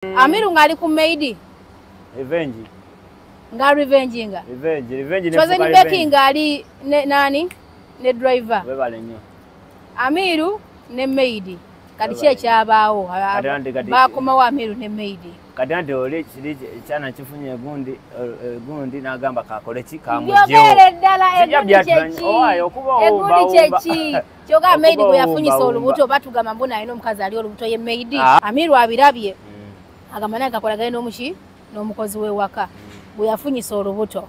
Amiru ngali ku maid. Revenge. Nga revenginga. Revenge, revenge. Chosen Becky ngali ne nani? Ne driver. Webale nnyo. Amiru ne maid. Kati ki ekyabaawo? Bakomawo Amiru ne maid. Kati anti oli kiri kyana kifunye gundi gundi n'agamba kakole ki kamugyewo. Yogere ddala egundi kyeki? Egundi kyeki? Kyokka maid bwe yafunyisa olubuto batugamba mbona alina omukazi ali olubuto ye maid. Amiru abirabye. Agamba naye kakolagane n'omuki n'omukozi w'ewaka bwe yafunyisa olubuto.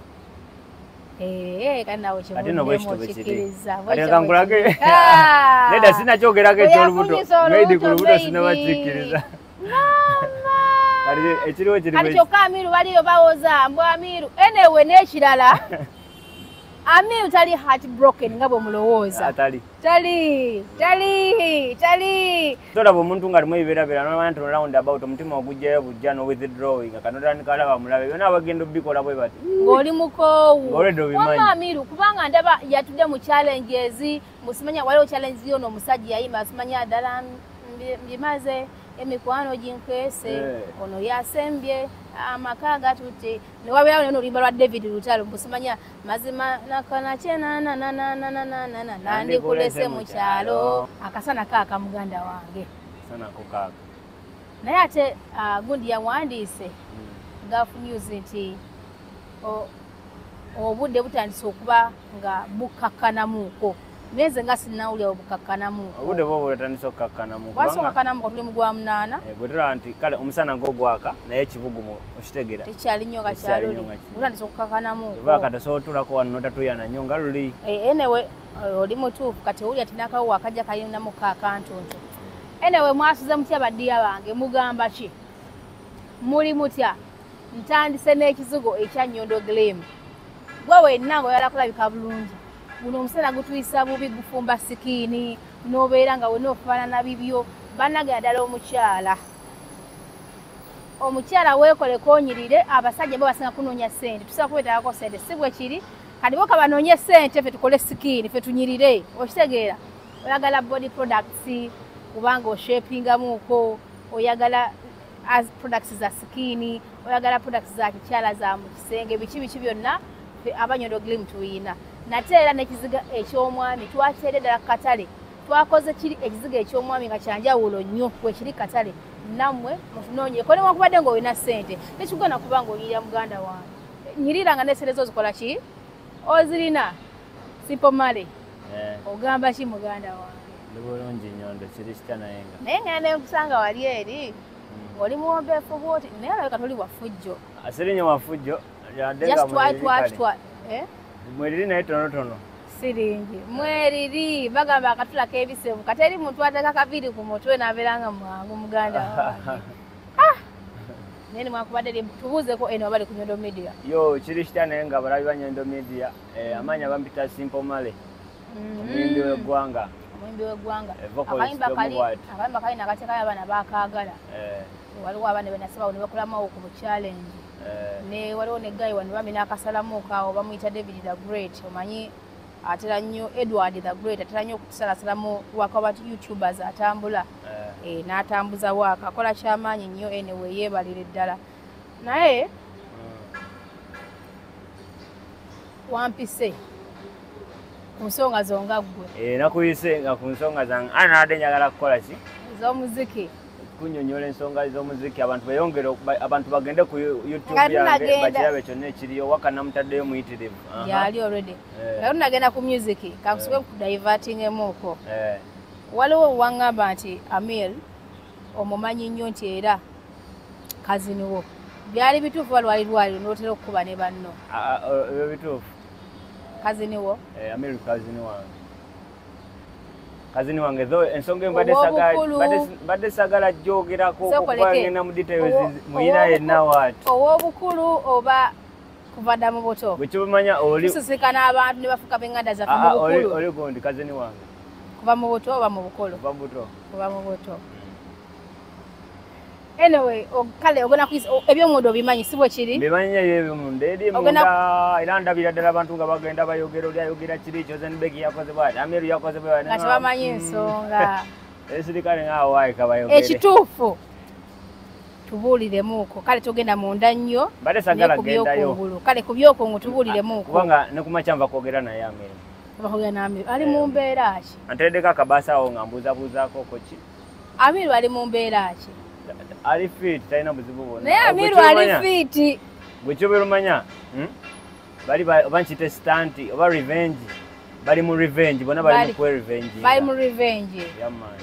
Kati naawe kikkiriza. Kati kankulage. Nedda sinakyogerako eky'olubuto. Maid ku lubuto sinnabakikkiriza. Mama! Kati kyokka Amiru baliyo bawoza mbu Amiru. Anyway n'ekirala Amiru tali heartbroken nga bwe mulowooza. Tali. Tali, tali, tali. Tolaba omuntu ng'alimu ebibeerabeera n'olaba nti round about omutima ogujjayo bujja no withdrawing kanotandika alaba mulabe byonna abagenda obikola bwe bati. Ng'oli mukoowu. Ng'olwedde obimanyi. Wamma Amiru kubanga ndaba yatudde mu challenges, musimanya waliwo challenge yono omusajja yayimba asimanya ddala mbimaze emikwano ginkwese ono yasembye amaka gatutte ne wabeerawo neno oluyimba lwa David Lutalo mbusimanya mazima nakana kyenanananananana nandikulese mu kyalo. Akasana kaaka muganda wange. Akasana ko kaaka. Naye ate gundi yawandiise Gulf News nti obudde butandise okuba nga bukkakkanamuuko. Naye nze nga sinnawulira obukakkanamuuko. Obudde bwo butandise okukakkanamuuko. Lwaki okukakkanamuuko tuli mu gwa munaana? Bwe tulaba nti kale omusana ng'ogwaka naye ekibugumu okitegeera. Tekyali nnyo nga kyaluli. Butandise okukakkanamuuko. Oba kati osobola otuulako wano n'otatuyana nnyo nga luli. Anyway oli mutuufu kati owulira ti n'akawuwa akajja kalinamuko akantuntu. Anyway mwasuze mutya baddiya bange mugamba ki? Muli mutya? Ntandise n'ekizigo ekya Nyondo Glam. Gwe wenna ng'oyagala kulabika bulungi. Guno omusana gutuyisa bubi gufumba sikiini n'obeera nga wenna ofaanana bibyo. Bannange naddala omukyala. Omukyala weekoleko onyirire, abasajja bo basinga kunoonya ssente. Tusobola kubeetaagako ssente, si bwe kiri? Kati bo kabanoonye ssente ffe tukole sikiini, ffe tunyirire. Okitegeera? Oyagala body products kubanga oshapingamuuko, oyagala as products za sikiini, oyagala products za kikyala za mu kisenge, biki biki byonna ffe aba Nyondo Glam tuyina. Nate era n'ekizigo eky'omwami twakiteedde ddala ku katale. Twakoze kiri ekizigo eky'omwami nga kya njawulo nnyo bwe kiri katale. Nammwe mutunoonyeeko newankubadde ng'olina ssente. Tekigwana kuba ng'onyirira muganda wange. Nyirira nga n'essente zo zikola ki? Ozirina. Simple Male. Ogamba ki muganda wange? Ndi bulungi Nyondo, kiri kitya naye nga. Naye ngenda ne nkusanga wali eri. Ng'oli muwombeefu bw'oti naye alabika toli wa ffujjo. Siri nnyo wa ffujjo. Just twa. Mweriri naye tonotono. Siringi. Mweriri bagamba akatula k'ebisebu. Kati eri muntu ateeka kabiri ku mutwe n'abeera nga mwangu muganda wange. Naye newankubadde tubuuzeeko eno abali ku Nyondo Media. Yo kiri kitya naye nga abalabi ba Nyondo Media amaanyi abampita Simple Male. Omuyimbi w'eggwanga. Omuyimbi w'eggwanga. Akayimba kali nakateekayo abaana baakaagala. Waliwo abaana be nasaba ne bakulamawo ku challenge. Ne waliwo ne guy wano bambi n'akasalamuuko awo bamuyita David the Great. Omanyi atera nnyo Edward the Great atera nnyo okutusalasalamu waka wa YouTubers atambula. N'atambuza waaka akola kyamaanyi nnyo anyway yeebalire ddala. Naye wampise ku nsonga zo nga ggwe. Nakuyise nga ku nsonga zange. Nabadde njagala kukola ki? Ez'omuziki. Kunnyonnyola ensonga z'omuziki abantu beeyongere abantu bagende ku YouTube yange bakirabe kyonna ekiriyo waka namutaddeyo muyitirivu. Yali already. Nga tunagenda ku music kankusooke nkudivertingemuuko. Waliwo waŋŋamba nti Amir omumanyi nnyo nti era cousin wo. Byali bituufu oba lwali lwaliro n'otera okukuba ne banno? Ebyo bituufu. Cousin wo? Amir cousin wange. Cousin wange though ensonga mbadde saagala gyogerako okuba ngenda mu details muyina yenna waati. Ow'obukulu oba kuva dda mu buto? Bwe kibamanya oli tusisikana abantu ne bafuuka b'enganda zaffe mu bukulu. Oli gundi cousin wange. Kuva mu buto oba mu bukulu? Kuva mu buto. Kuva mu buto. Anyway, kale ogenda eby'omunda obimanyi si bwe kiri? Mbimanyi eby'omunda eri munda era ndabira ddala abantu nga bagenda bayogera oli ayogera kiri Chosen Becky yakoze bw'ati, Amiru yakoze bw'ati. Nga tebamanyi ensonga. Esirikale nga awaayi kabayogere. Ekituufu Tubuuliremuuko. Kale togenda munda nnyo. Mbadde sagala gendayo. Kale ku byokungu tubuuliremuuko. Kubanga ne kumakya nva kwogera naye Amiru. Bakwogera na Amiru. Ali mu mbeera ki? Antereddeko akabaasa awo nga mbuuzabuuzaako ko ki? Amiru ali mu mbeera ki? Ali fit, talina buzibu bwonna. Naye Amiru ali fit. Gwe ky'obeera omanya, bali oba nkiyite stunt oba revenge, bali mu revenge, bonna bali mu kwe-revenge. Bali mu revenge. Yeah, man.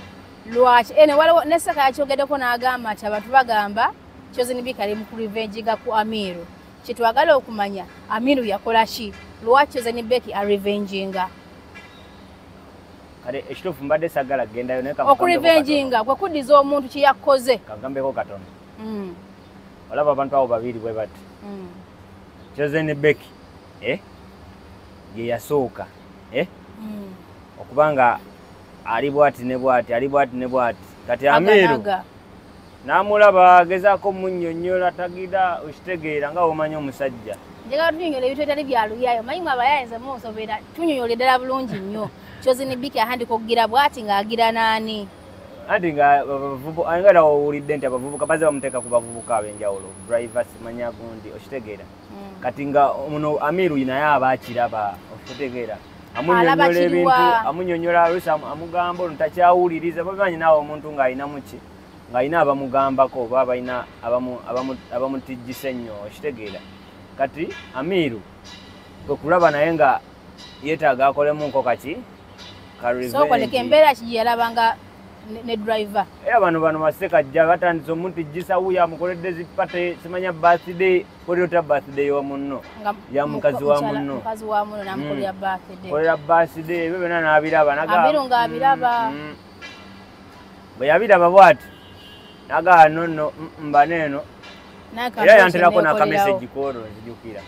Lwaki? Ene waliwo ne Seka yakyogeddeko n'agamba nti abantu bagamba Chosen Becky ali mu kurevenginga ku Amiru. Kye twagala okumanya Amiru yakola ki? Lwaki Chosen Becky arevenginga? Kale ekituufu mbadde sagala kugendayo naye okurevenginga kwe kuddiza omuntu kye yakoze. Kagambeko katono. Olaba abantu abo babiri bwe bati. Chosen Becky ye yasooka okubanga ali bwati ne bwati, ali bwati ne bwati. Kati Amiru n'amulaba agezaako munnyonnyola tagida okitegeera nga bw'omanyi omusajja. Njagala tunnyonnyole ebintu ebitali bya luyaayo. Omanyi mwe abayaaye munsobera tunnyonnyole ddala bulungi nnyo. Chosen Becky ahandika okugira bwati ng'agira n'ani? Anti nga nga owulidde nti abavubuka bazze bamuteeka ku bavubuka ab'enjawulo, driver simanya gundi, okitegeera. Kati nga ono Amiru naye aba akiraba, okitegeera. Amunyonyola ebintu, amunyonyola oluusi amugamba ono takyawuliriza, bamanyi naawe omuntu ng'alina muki, ng'alina abamugambako oba abalina abamutijjisa ennyo, okitegeera. Kati Amiru kwe kulaba naye nga yeetaaga akolemu nko kaki ka revenge. Sookoleka embeera ki gye yalabanga ne driver? Era bano Basekajja batandise omutijjisa wuuyo amukoledde zi party, simanya birthday, kolera otya birthday y'owa munno, ya mukazi wa munno. Mukazi wa munno n'amukolera birthday. Kolera birthday, ebyo byonna n'abiraba. Amiru ng'abiraba. Bwe yabiraba bw'ati, n'agamba no nno mbano eno. Era yanterako n'akamesegi kwolwo nzijukira.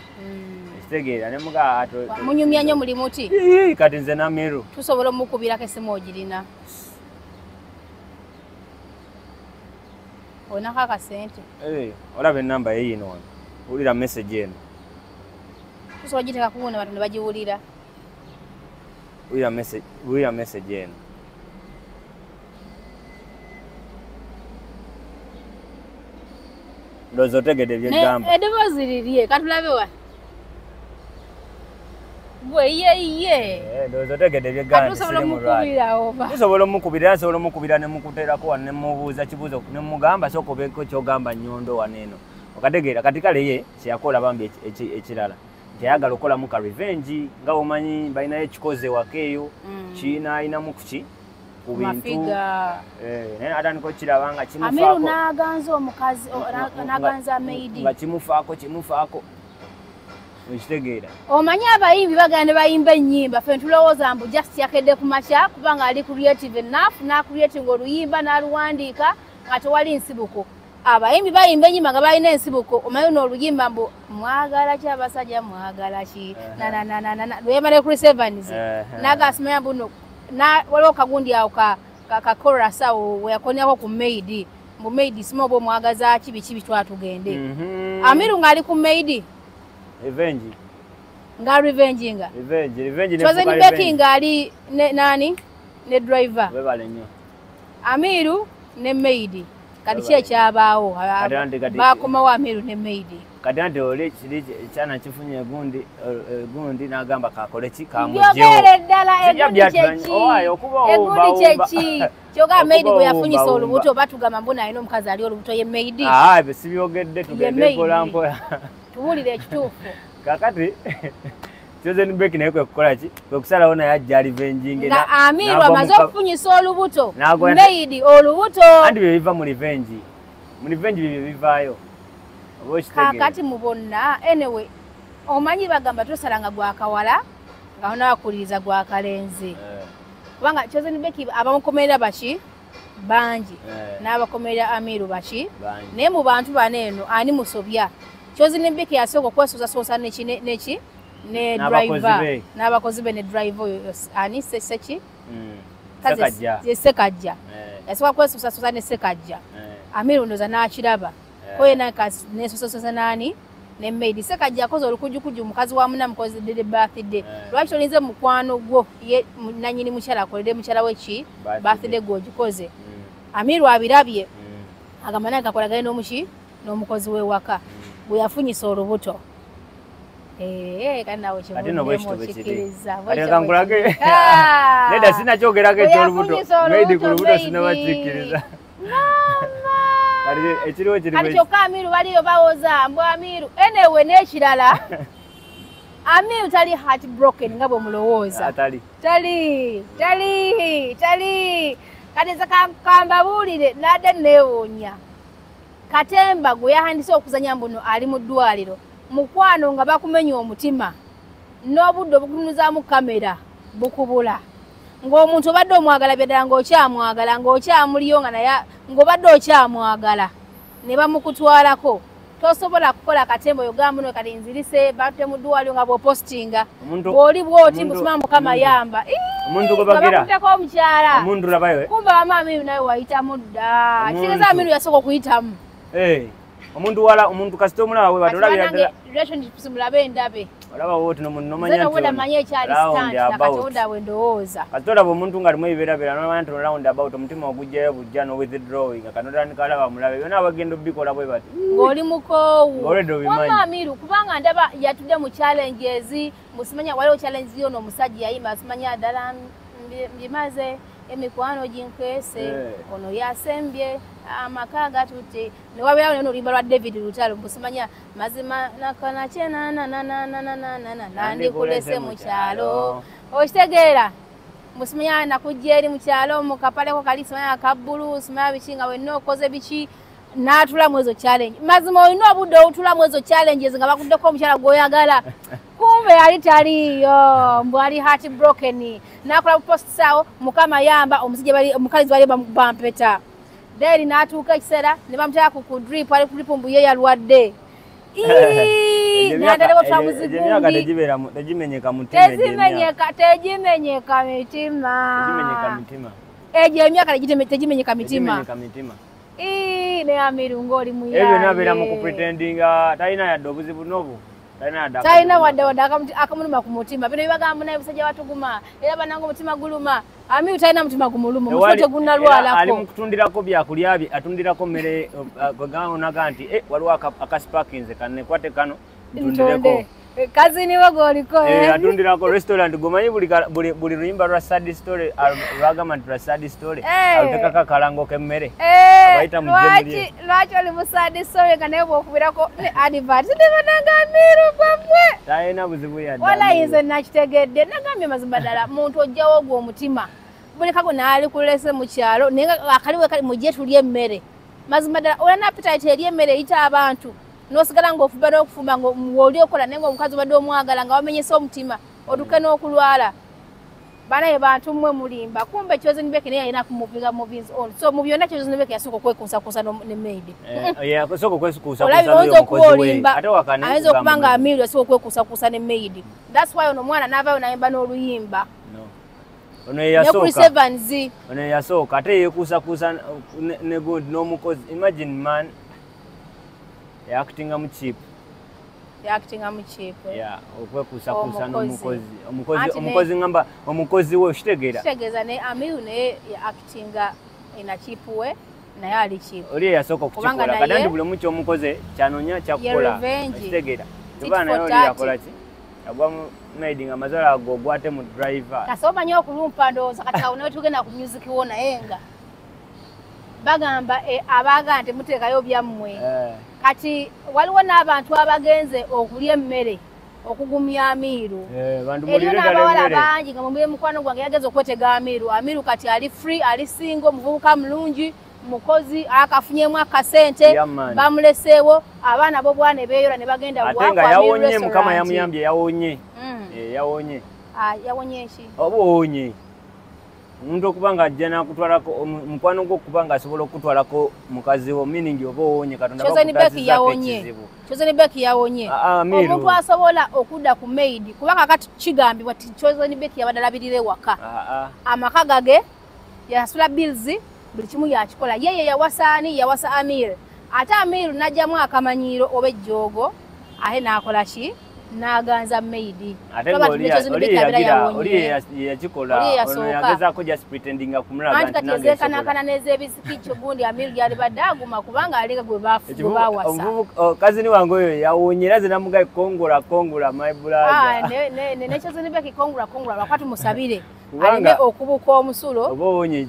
Ekitegeera ne mugamba munyumya nnyo muli muti. Kati nze n'Amiru. Tusobola omukubirako essimu ogirina. Onako akasente. Olaba ennamba ye yiino wano. Wulira message eno. Tusobola giteeka ku wuno abantu ne bagiwulira. Wulira message eno. Ndowooza otegedde bye ggamba. Eddoboozi lirye, katulabe wa. Gwe ye ye. Ndowooza otegedde bye ggamba. Tusobola omukubira oba? Tusobola omukubira, nsobola omukubira ne mukuteerako wano ne mubuuza kibuuzo ne mugamba sooka obeeko ky'ogamba nnyondo wano eno. Okategeera kati kale ye kye yakola bambi ekirala. Nti ayagala okukolamu ka revenge nga bw'omanyi balinayo ekikoze ewaka eyo, kiina ayinamu ku ki? Ku bintu. Naye atandika okukiraba nga kimufaako. Amiru n'aganza omukazi, n'aganza maid. Nga kimufaako, kimufaako. Okitegeera. Omanyi abayimbi bagenda ne bayimba ennyimba, ffe tulowooza mbu just yakedde ku makya kubanga ali creative enough, n'acreatinga oluyimba n'aluwandiika nga tewali nsibuko. Abayimbi bayimba ennyimba nga balina ensibuko. Omanyi n'oluyimba mbu mwagala ki abasajja mwagala ki na lweyamala Chris Evans n'agasimanya mbu no waliwo kagundi awo ka chorus awo we yakonerako ku maid mbu maid sima oba omwagaza ki biki bitwatugende. Amiru ng'ali ku maid. Revenge. Nga revenginga. Revenge ne Chosen Becky ng'ali ne nani? Ne driver. Webale nnyo. Amiru ne maid. Kati ki ekyabaawo? Baakomawo Amiru ne maid. Kati anti oli kiri kyana kifunye egundi n'agamba kakole ki kamugyewo. Yogere ddala egundi kyeki? Egundi kyeki? Kyokka maid bwe yafunyisa olubuto oba tugamba mbu alina omukazi ali olubuto ye maid. Ebyo sibyogedde tugende mpola mpola. Tuwulire ekituufu. Kakati Chosen Becky naye kwe kukola ki? Kwe kusalawo naye ajja revenginge. Nga Amiru amaze okufunyisa olubuto, maid olubuto. Anti bye biva mu revenge. Mu revenge bye bivaayo. Kakati mu bonna anyway omanyi bagamba tosalanga gwa kawala nga onaakuliriza gwa kalenzi. Kubanga Chosen Becky abamukomerera baki bangi n'abakomerera Amiru baki naye mu bantu bano eno ani musobya? Chosen Becky yasooka okwesoosasoosa neki ne driver n'abakozi be ne driver oyo ani Seki? Sekajja. Yasooka kwesoosasoosa ne Sekajja. Amiru ndowooza n'akiraba. Ko yena nesosososa nani ne maid. Sekajja akoze olukujukuju mukazi wa munna mukoze birthday. Lwaki olinze mukwano gwo ye nannyini mukyala akoledde mukyala we ki birthday gw'ogikoze. Amiru abirabye. Agamba naye kakolagane n'omuki n'omukozi w'ewaka bwe yafunyisa olubuto. Kati nawe kivuddemu okikkiriza. Kankulage nedda sinakyogerako ekyolubuto, maidi ku lubuto sinnabakikkiriza. Ekiriwo kiri kati kyokka Amiru baliyo bawoza mbu Amiru. Anyway, n'ekirala Amiru tali heart broken nga bwe mulowooza. Tali tali tali tali. Kati nze kambabuulire nadde neewuunya katemba gwe yahandise okuzanya mbuno ali mu ddwaliro, mukwano nga bakumenya omutima n'obudde obukutunuzaamu kamera bukubula, ng'omuntu obadde omwagala byaddala ng'okyamwagala ng'okyamuliyo nga naye ng'obadde okyamwagala ne bamukutwalako. Tosobola kukola katemba oyo gamba muno kati nzirise batutte mu ddwaliro nga bw'opositinga bw'oli bw'oti musima Mukama yamba. Omuntu gwe bagira bakutteko omukyala omuntu labayo kumba wama Amiru naye wayitamu dda. Kitegeeza Amiru yasooka okuyitamu. Omuntu wala omuntu kasita omulaba we batolabira ddala relationships mulabe endabe olaba wooti nomanya nti manyi ekyali stand Katonda we ndowooza. Kasita olaba omuntu ng'alimu ebibeerabeera nomanya nti round about omutima ogujjayo bujja no withdrawing kanotandika alaba mulabe byonna abagenda obikola bwe bati ng'oli mukoowu. Ng'olwedde obimanyi. Wamma Amiru kubanga ndaba yatudde mu challenges, musimanya waliwo challenge yono omusajja yayimba asimanya ddala mbimaze emikwano ginkwese ono yasembye amaka gatutte ne wabeerawo neno oluyimba lwa David Lutalo mbusimanya mazima nakana kyenanananananana nandikulese mu kyalo. Okitegeera musimanya nakujja eri mu kyalo mukapaleko kali simanya akabbulu simanya biki nga wenna okoze biki n'atulamu ezo challenge. Mazima olina obudde obutulamu ezo challenges nga bakuddeko omukyala gw'oyagala kumbe yali taliyo mbu ali heart broken n'akola posts awo Mukama yamba omusajja bali omukazi bali bampeta. Then n'atuuka ekiseera ne bamutera ku drip ali ku drip mbu ye yalwadde. N'atandika otwamuzi gundi. Tegimenyeka mutima. Tegimenyeka mitima. Tegimenyeka mitima. Egyo emyaka tegimenyeka mitima. Tegimenyeka mitima. Ne Amiru ng'oli muyaye. Ebyo nabeera mu kupretendinga talina yadde obuzibu n'obu. Talina wadde wadde akamuluma ku mutima. Bino bibagamba naye busajja batuguma era banange omutima guluma. Amiru talina mutima gumuluma, omutima tegunnalwalako. Ali mu kutundirako byakulya bye, atundirako mmere onaga nti waliwo akasipakinze kannekwate kano ntundireko. Kazini we gwoliko. Atundirako restaurant gomanyi buli luyimba lwa sad story lwagamba nti lwa sad story aluteekako akalango k'emmere. Abayita mu lwaki lwaki oli mu sad story nga naye bw'okubirako ne advert ne banange Amiru bwamwe. Talina buzibu yadde. Walayi nze nakitegedde nagambye mazima ddala muntu ojjawo ogwo omutima buli kago n'alikulese mu kyalo naye nga akaliwe kali mujje tulye emmere. Mazima ddala olina appetite eri emmere eyita abantu n'osigala ng'ofumba n'okufumba ng'oli okola naye ng'omukazi obadde omwagala nga wamenyesa omutima otuuke n'okulwala. Banaye bantu mmwe mulimba kumbe Chosen Becky naye alina kumuvinga moving on. So mu byonna Chosen Becky yasooka okwekuusakuusa ne maid. Yasooka okwekuusakuusa n'omukozi we. Ate wakana ayinza okuba nga Amiru yasooka okwekuusakuusa ne maid. That's why ono omwana n'avaayo n'ayimba n'oluyimba. Ono yasooka. Ne Chris Evans. Ono yasooka ate yeekuusakuusa ne gundi n'omukozi. Imagine man actinga mu cheap. Actinga mu cheap. Yeah, okwekuusakuusa n'omukozi. Omukozi ngamba omukozi we okitegeera. Kitegeeza ne Amiru naye actinga in a cheap way naye ali cheap. Oli yasooka okukikola kati anti buli omu ky'omukoze kyanoonya kyakukola. Okitegeera. Tuba naye oli yakola ki? Agwa mu maid nga amazaala ago ogwate mu driver. Kasooba omanyi okulumpa ndowooza kati awo nawe tugenda ku music wo naye nga bagamba abaaga nti muteekayo byammwe. Kati waliwo n'abantu abagenze okulya emmere okugumya Amiru. Eriyo n'abawala bangi nga mumubye mukwano gwange yagenze okwetega Amiru. Amiru kati ali free, ali single, muvubuka mulungi, mukozi, akafunyemu akasente, bamuleseewo, abaana bo bwana beeyora ne bagenda ate nga yawonye Mukama yamuyambye yawonye. Yawonye. Yawonye ki? Oba owonye. Omuntu okuba nga ajja n'akutwalako mukwano gwo okuba nga asobola okutwalako mukazi wo meaning oba owonye Katonda bakutaasizzaako ekizibu. Chosen Becky yawonye. Omuntu asobola okudda ku maid kuba kakati kigambibwa nti Chosen Becky yabadde alabirira ewaka. Amaka gage yasasula bills buli kimu yakikola. Yeye yawasa ani? Yawasa Amir. Ate Amir n'ajjamu akamanyiiro oba ejjoogo ate n'akola ki? N'aganza maid. Ate oli yakikola ono yagezaako just pretending kumulaga nti nange ezeekanaakana n'ez'ebisiki gundi Amiru gyalibadde aguma kubanga alinga gwe bawasa. Kazini wange oyo yawonye era ze namugaye kongola kongola my brother. Ne Chosen Becky kongola kongola lwakuba tumusabire aleme okubuka omusulo oba owonye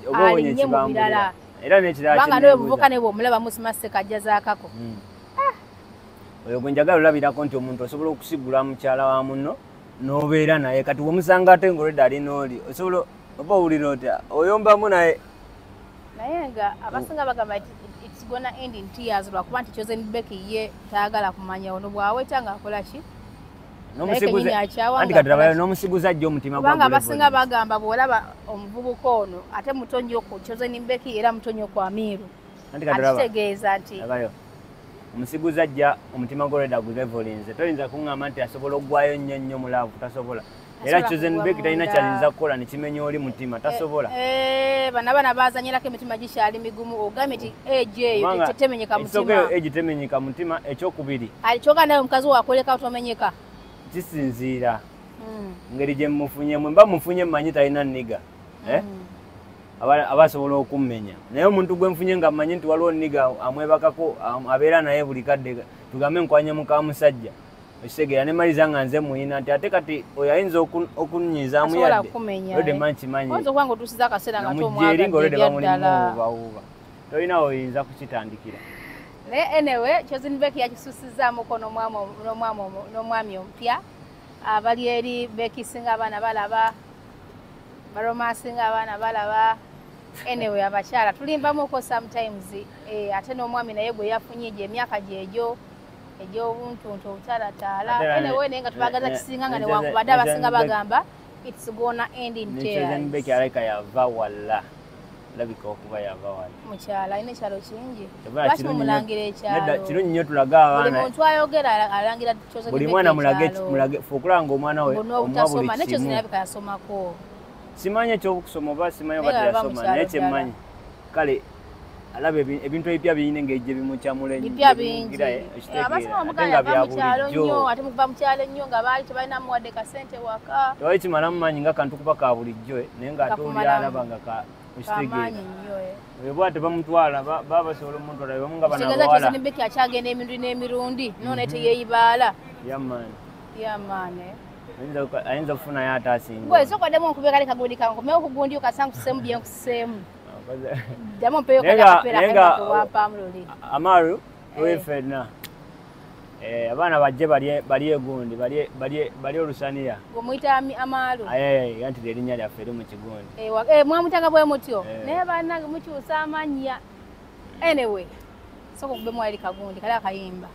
ekibambulira era n'ekirala kubanga n'oyo omuvubuka ne bw'omulaba musima ssekajja zaakako. Oyo gwe njagala olabirako nti omuntu osobola okusigula mukyala wa munno n'obeera naye kati bw'omusanga ate ng'olwedde ali n'oli osobola oba owulira otya oyombamu naye. Naye nga abasinga bagamba it's gonna end in tears lwakuba nti Chosen Becky ye tayagala kumanya ono bw'aweta ng'akola ki. Anti kati labayo n'omusiguza ajja omutima gwa kubanga abasinga bagamba bw'olaba omuvubuka ono ate muto nnyo ku Chosen Becky era muto nnyo ku Amiru. Akitegeeza nti omusiguza ajja omutima gw'olwedda gulevolinze toyinza kuŋŋamba nti asobola oggwayo nnyo nnyo mu laavu tasobola. Era Chosen Becky talina kyayinza kukola ne kimenya oli mutima tasobola. Bano abaana baazanyirako emitima gikyali migumu ogambye nti age eyo temenyeka mutima. Ekisooka age temenyeka mutima ekyokubiri. Kyokka naye omukazi wakwoleka tomenyeka. Kisinziira ngeri gye mufunye mwe mba mufunye mmanyi talina nniga. Aba asobola okummenya naye omuntu gwe nfunye nga mmanyi nti waliwo nniga amwebakako abeera naye buli kadde tugambe nkwanye muka musajja okitegeera ne maliza nga nze muyina nti ate kati oyo ayinza okunnyiizaamu yadde olwedde mma nkimanyi oyinza okuba nga otuusiza akaseera nga namujja eri ng'olwedde bamulimu tolina oyinza kukitandikira. Naye anyway Chosen Becky yakisusizaamuko n'omwami omupya abali eri bekisinga abaana balaba baromansinga abaana balaba. Anyway abakyala tulimbamuko sometimes ate n'omwami naye gwe yafunye gye emyaka gyegyo egy'obuntuntu obutalataala. Anyway naye nga tubagaza kisinga nga newankubadde abasinga bagamba it's gonna end in tears. Chosen Becky alabika yava wala alabika okuba yava wala mukyala alina ekyalo kingi lwaki mumulangira ekyalo? Kirungi nnyo tulage abaana buli muntu ayogera alangira Chosen Becky buli mwana mulage ffe okulaba ng'omwana we omuwa buli ne Chosen kimu. alabika yasomako. Simanyi ekyokusoma oba simanyi oba teyasoma naye kyemmanyi kale alaba ebintu ebipya birina engeri gye bimukyamula bipya bingi. Abasinga omuganda bava mu kyalo nnyo ate mukuva mu kyalo ennyo nga baali tebalina muwadde kasente waka tewali kimalamu maanyi nga kantu kuba ka bulijjo naye ng'ate oli alaba nga okitegeera oyo bw'ate bamutwala baba basobola omutwala bamu nga bano kitegeeza abawala Chosen Becky akyagenda emirundi n'emirundi no naye teyeeyibaala. Yamaani yamaani ayinza okufunayo ate asinga. Gwe sooka oddemu onkube kale kagundi kange nkomewo okugundi okasa nkuseemu bye nkuseemu. Ddamu ompeeyo kale akapeera akayimba ke wampaamu luli. Amaru tuli ffenna abaana bajje balye egundi balye olusaniya. Gwe muyita Amaru? Anti lyerinnya lyaffe eri mu kigundi. Mwamutanga bwe mutyo naye bannange mukyusa amannya. Anyway sooka okubemu eri kagundi kale akayimba.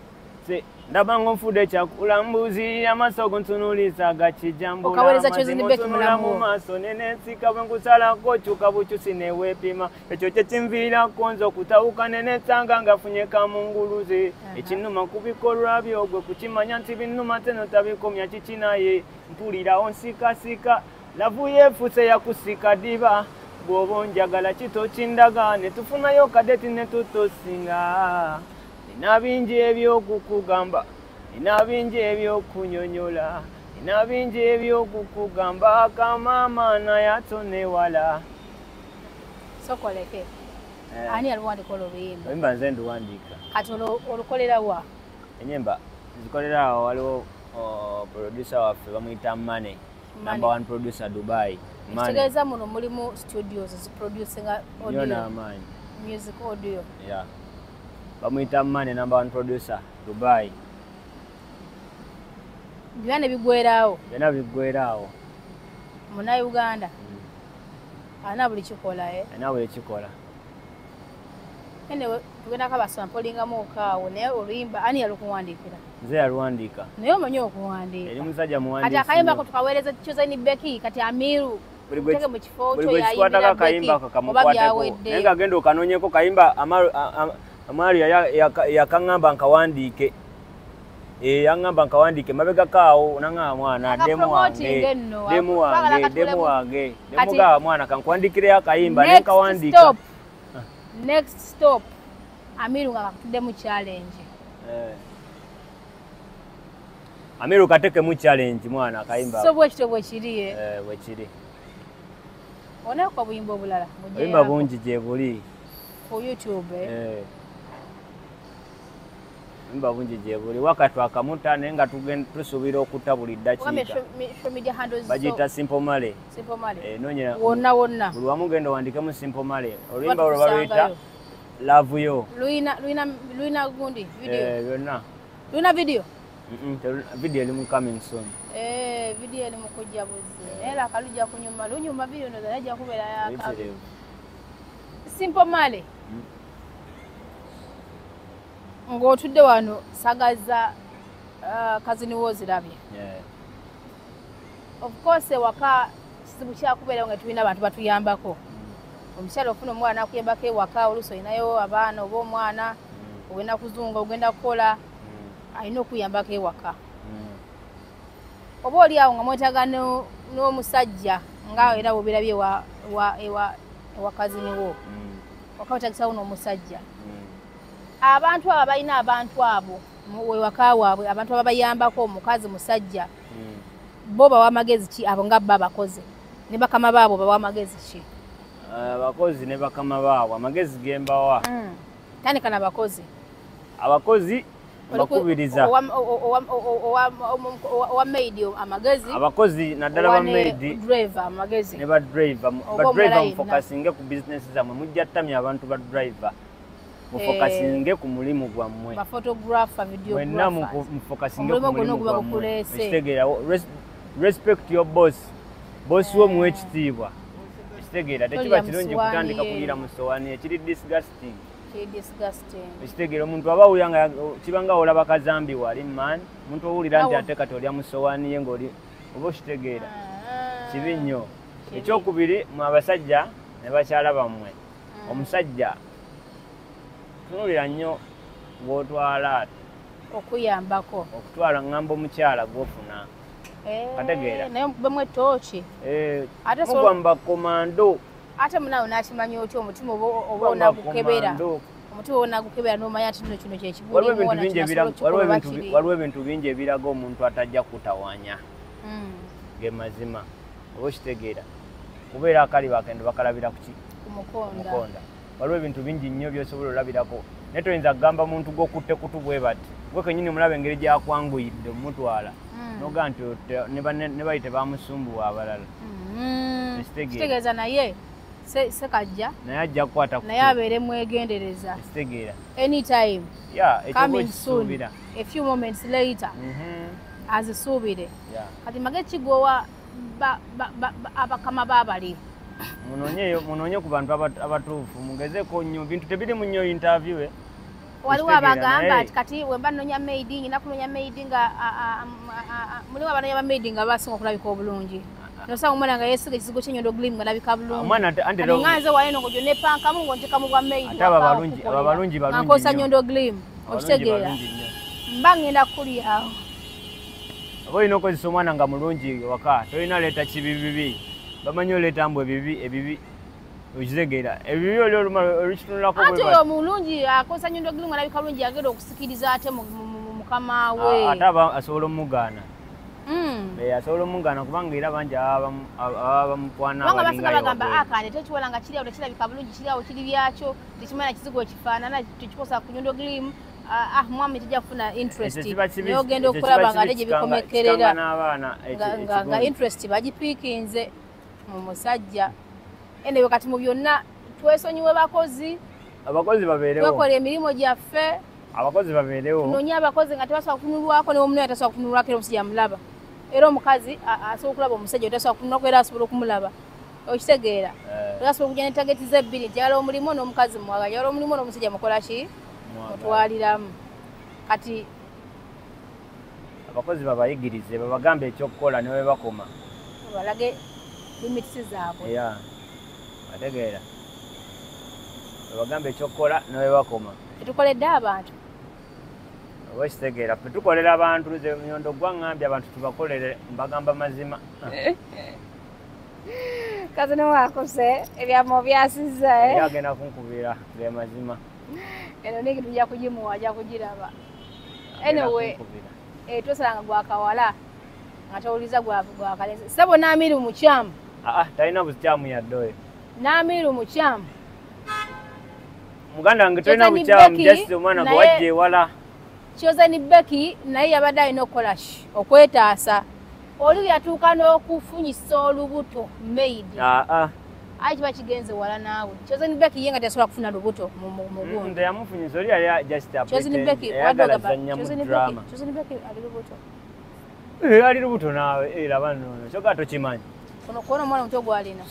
Ndaba ng'onfudde ekyakulambuzi amaaso gontunuuliza gakijambula Okaweereza Chosen Becky mulamu mu maaso nenensika bwe nkusalako kyuka bukyusi neweepima ekyo kye kinviirako nze okutawuka nenensanga nga nfunye kamunguluze ekinnuma ku bikolwa byo gwe kukimanya nti binnuma teno tabikomya kiki naye mpulirawo nsikasika lavu yeefuse yakusika ddiba bw'oba onjagala kito kindaga ne tufunayo kadeti ne tutosinga. Nina bingi ebyokukugamba, nina bingi ebyokunyonyola, nina bingi ebyokukugamba kamaama naye atonewala. Sokoleke. Ani aluwandiika oluyimba? Oluyimba nze nduwandiika. Kati olukolera wa? Ennyimba nzikolera awo waliwo producer waffe bamuyita Mane. Number one producer Dubai. Kitegeeza muno mulimu studios ziproducinga audio. Nnyo n'amaanyi. Music audio. Yeah. Bamuyita Mane number one producer Dubai. Byonna ne biggweeraawo. Byonna biggweeraawo. Munnayuganda alina buli kikola Alina buli kikola. Anyway tugendako abasampolingamu okaawo naye oluyimba ani yalukuwandiikira? Nze yaluwandiika. Naye omanyi okuwandiika. Eri musajja muwandiisi. Kati akayimbako tukaweereza Chosen Becky kati Amiru Buli gwe kikwatako akayimba ako kamukwateko naye nga genda okanoonyeko kayimba Amaru yakaŋŋamba nkawandiike. Yaŋŋamba nkawandiike mabegako awo naŋŋamba mwana demu wange demu wange demu wange nemugamba mwana kankuwandiikireyo akayimba ne nkawandiika. Next stop Amiru nga kakutuddemu challenge. Amiru katekemu challenge mwana akayimba. So bwekityo bwekiri. Bwekiri. Onako obuyimba obulala. Obuyimba bungi gye buli. Ku YouTube. Obuyimba bungi gye buli. Wakati akamuta naye nga tusuubira okutta buli ddakiika. Bagiyita Simple Male. Simple Male. Noonya wonna wonna. Buli wamu genda owandikemu Simple Male. Oluyimba olwo baluyita Love Yo. Luyina gundi video. Byonna. Luyina video? Video elimu coming soon. Video elimu kujja buzi. Era akalujja kunyuma. Lunyuma video ndowooza yajja kubeera yaka. Simple Male. Ng'otudde wano sagaza kazini wo zirabye. Of course ewaka kizibu kyakubeerawo nga tulina abantu batuyambako. Omukyala ofuna omwana akuyambako ewaka, oluusi olinayo abaana oba omwana ogenda kuzunga, ogenda kukola, alina okuyambako ewaka. Oba oli awo nga mwetaaga n'omusajja nga era bw'obirabye ewa kazini wo. Waka wetaagisawo n'omusajja. Abantu abo balina abantu abo ewaka waabwe, abantu ababayambako, omukazi musajja, bo bawa amagezi ki abo nga bo abakozi ne bakama baabwe bawa amagezi ki? Abakozi ne bakama baabwe amagezi ge mbawa. Tandika n'abakozi. Abakozi mbakubiriza. Owa maid amagezi. Abakozi naddala ba maid. Driver amagezi. Ne ba driver. Ba driver mufokasinge ku business zammwe, mujja ttamya abantu ba driver. Mufokasinge ku mulimu gwammwe. Ba photographer, videographer. Mwenna mufokasinge ku mulimu gwammwe. Ekitegeera, respect your boss. Boss wo muwe ekitiibwa. Ekitegeera, tekiba kirungi kutandika kuliira mu ssowaani, ekiri disgusting. Kiri disgusting. Ekitegeera, omuntu aba awulira nga kibanga olaba kazambi wali man, omuntu owulira nti ate kati olya mu ssowaani ye ng'oli oba okitegeera. Kibi nnyo. Ekyokubiri, mwe abasajja ne bakyala bammwe. Omusajja tunuulira nnyo gw'otwala okuyambako. Okutwala ngamba omukyala gw'ofuna. Kategeera. Naye mukubemu ettooki. Mugwa mu bakomando. Ate munaawe n'akimanya otya omutima oba onagukebera. Omutima oba onagukebera n'omanya nti nno kino kye kibulimu, ona kinasobola okukikola oba kiri. Waliwo ebintu bingi ebiraga omuntu atajja kutawaanya. Ge mazima. Oba okitegeera. Kubeera akaliba akendo bakalabira ku ki? Ku mukonda. Waliwo ebintu bingi nnyo by'osobola olabirako. Naye toyinza kugamba muntu gw'okutte kutu bwe bati. Gwe kennyini mulaba engeri gy'akwanguyidde omutwala. N'ogamba nti ne bali tebamusumbuwa abalala. Kitegeeza naye Sekajja. Naye ajja kukwata naye abeere mwegendereza. Ekitegeera. Anytime. Coming soon. A few moments later. Azisuubire. Kati magezi ki g'owa abakama b'abali? Munoonye ku bantu abatuufu, mugezeeko nnyo, bintu tebiri mu nnyo interview. Waliwo abagamba nti kati bwe mba nnoonya maid, nnina kunoonya maid nga mulimu abanoonya ba maid nga basinga okulabika obulungi. Nosanga omwana nga yeesiga ekizigo ky'ennyondo glim nga alabika bulungi. Kati nga nze wano eno ng'ojja neepankamu ng'onteekamu bwa maid. Ate abo abalungi balungi nnyo. Nga nkozesa nnyondo glim, okitegeera. Mba ngenda kukulyawo. Oba olina okukozesa omwana nga mulungi waka, tolina leeta kibibibi. Bamanyi oleeta mbu ebibi, ebibi. Okitegeera. Ebibi oli olumala olukitunulako bwe bati. Ate omulungi akozesa nnyondo glim alabika bulungi agenda okusikiriza ate mukama we. Ate aba asobola omugaana. Asobola omugaana kubanga era bangi ababa bamukwana abalingayo. Kubanga basinga bagamba akande tekiwala nga kiri awo tekirabika bulungi, kiri awo kiri byakyo, tekimanyi kizigo kifaanana, tekikosa ku nnyondo glim. Mwami tejja kufuna interest. Naye ogenda okulaba nga ate gye bikomekerera nga interest bagipiikinze mu musajja. Anyway, kati mu byonna twesonyiwe bakozi. Abakozi babeerewo. Twekola emirimu gyaffe. Abakozi babeerewo. Tunoonye abakozi nga tebasobola kutunulwako, ne omunene tasobola kutunulwako era omusajja amulaba. Era omukazi asobola okulaba omusajja tasobola kutunulwako era asobola okumulaba. Okitegeera. Era asobola okujja ne target ze ebbiri, njagala omulimu n'omukazi mwagala, njagala omulimu n'omusajja mukola ki? Mutwaliramu. Kati abakozi babayigirize, babagambe ekyokukola ne bwe bakoma. Babalage limits zaabwe. Ategeera. Babagambe ekyokukola ne bwe bakoma. Tetukoledde abantu. Oba okitegeera, ffe tukolera abantu, nze Nyondo gwaŋŋambye abantu tubakolere, mbagamba mazima. Kazini wakuse ebyama byasizza Era agenda kunkubira ge mazima. Eno niki tujja kugimuwa, ajja kugiraba. Anyway, Tosalanga gwa kawala nga towuliza gwa kalenzi. Ssebo Namiru mukyamu. Talina bukyamu yadde oyo. Namiru mukyamu. Muganda wange tolina bukyamu, just omwana gwe wajja ewala. Chosen Becky naye yabadde alina okukola ki? Okwetaasa. Oli yatuuka n'okufunyisa olubuto maid. Ayi kiba kigenze wala naawe. Chosen Becky ye nga tasobola kufuna lubuto mu gundi. Nze yamufunyisa oli yali just a pretend. Eyagala zannya mu drama. Chosen Becky ali lubuto. Ali lubuto naawe, laba nno. Kyokka tokimanyi. Kono kuona omwana omuto gw'alina.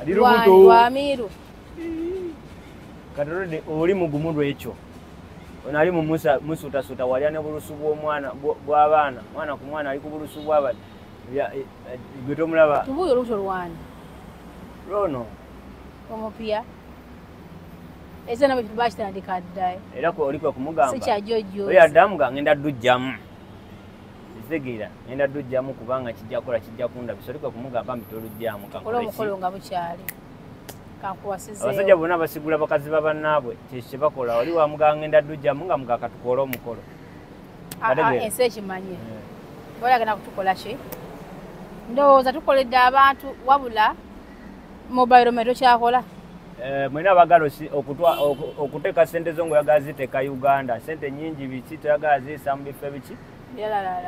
Ali lubuto. Lwa Amiru. Kati olwedde oli mugumu lwekyo. Ono ali mu musuutasuuta walya ne bulusu bw'omwana bw'abaana. Mwana ku mwana ali ku bulusu bw'abaana. Gwe tomulaba. Tubuuye olubuto lwani? Lwono. Omupya. Ekyo nabwe bakitandika dda. Era oli kwe kumugamba. Si kya jjojjo. Oyo addamu nga ngenda ddujjamu. Kitegeera ngenda ddujjamu kubanga kijja kukola kijja kundabisa. Oli kwe kumugamba mbi tolujjamu kankole ki. Omukolo nga bukyali. Abasajja bonna basigula bakazi ba bannaabwe kye bakola. Oli wamugamba ngenda ddujjamu nga mugamba katukole omukolo. Ensi ekimanye. Boolagenda kutukola ki? Ndowooza tukoledde abantu wabula mobile money tokyakola. Mwena abagala okuteeka ssente zo ng'oyagala ziteeka Uganda. Ssente nnyingi biki toyagala ziyisa mu bifo biki?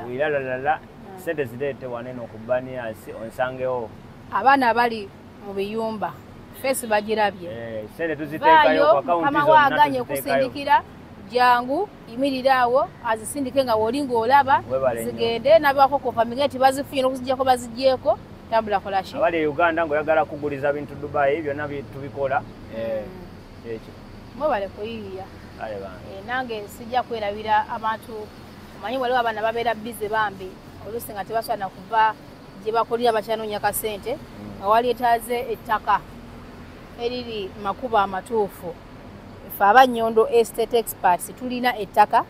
Biralalala. Ssente zireete wano eno ku Banias onsangewo. Abaana abali mu biyumba feesi bagirabye. Ssente tuziteekayo ku akawunti zonna. Mukama waaganye okusindikira jangu yimirira awo azisindike nga w'oli ng'olaba zigende n'abaako konfaminge nti bazifunye n'okuziggyako baziggyeeko tambula kola ki. Abali e Uganda ng'oyagala kuguliza bintu Dubai byonna tubikola. Ekyo. Mwebale kuyiiya. Nange sijja kwerabira abantu omanyi waliwo abaana babeera bize bambi oluusi nga tebasobola na kuva gye bakolera bakyanoonya kasente nga walyetaaze ettaka eriri makubo amatuufu. Ffe Abannyondo Estate Experts tulina ettaka.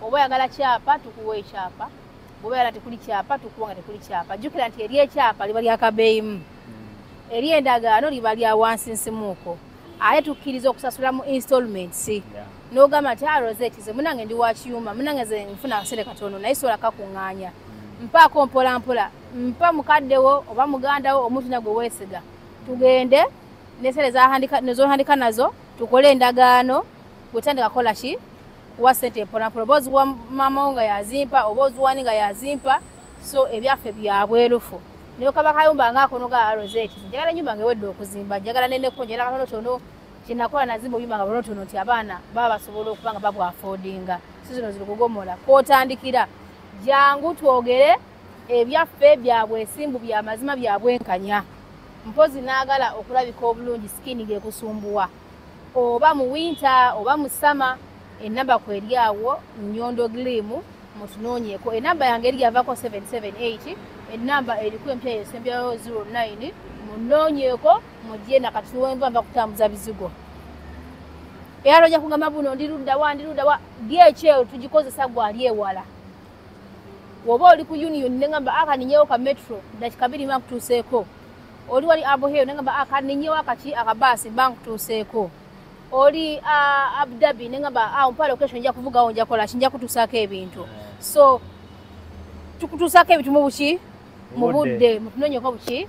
Oba oyagala kyapa tukuwa ekyapa, bw'oba oyagala tekuli kyapa tukuwa nga tekuli kyapa. Jjukira nti eri ekyapa liba lya kabeeyimu, eri endagaano liba lya wansinsimuuko, ate tukkiriza okusasula mu installments. N'ogamba nti Rosette nze munnange ndi wa kiyumba, munnange nze nfuna akasente katono naye sobola kakuŋŋaanya, mpaako mpola mpola, mpa mukaddewo oba mugandawo omuntu na gwe weesiga, tugende n'essente z'ohandika nazo tukole endagaano. Bwetandika kukola ki? Kuwa ssente mpola mpola, oba oziwa maama wo nga yazimpa oba oziwani nga yazimpa. So ebyaffe bya bwerufu. Naye kaba kayumba ng'akono ga Rosette, njagala ennyumba ng'ewedde okuzimba, njagala nneneko, njagala katonotono. Kye nakola nazimba obuyumba nga butonotono nti abaana baba basobola okuba nga babwafoodinga. Si zino ziri kugomola. Kw'otandikira jangu twogere ebyaffe bya bwesimbu, bya mazima, bya bwenkanya. Mpozi n'agala okulabika obulungi skin ng'ekusumbuwa oba mu winter oba mu summer, enamba kweri awo Nnyondo Gleam mutunoonyeeko. Enamba yange eri yavaako 778, enamba eriko empya yesembyayo 09. Munoonyeeko mujje nakati wenva nva kutambuza bizigo. Era ojja kugamba buno ndi ludda wa ndi ludda wa. DHL tugikozesa gwali ewala. Woba oli ku Union nengamba akaninyewo ka metro dakika 2 mba nkutuuseeko. Oli wali Abu Hill nengamba akaninyewo akaki akabaasi mba nkutuuseeko. Oli Abu Dhabi nengamba mpa location nja kuvugawo nja kola ki nja kutuusaako ebintu. So tukutuusaako ebintu mu buki? Mu budde. Mutunoonyeko buki?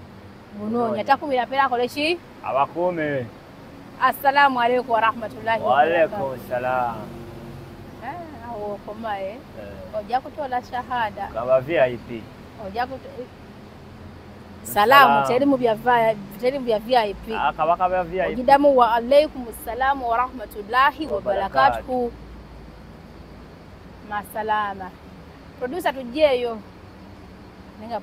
Bunoonya. Takumira mpeera akole ki? Abakuume. Assalamu alaikum warahmatullahi wabarakatuh. Wa alaikum salam. Awo okomaye. Ojja kutola shahada. Kaba VIP. Ojja salamu teri mu bya VIP. Kabaka bya VIP. Ogidamu wa alaikum salamu wa rahmatullahi wa barakatuhu. Masalama. Producer tujjeeyo. Nenga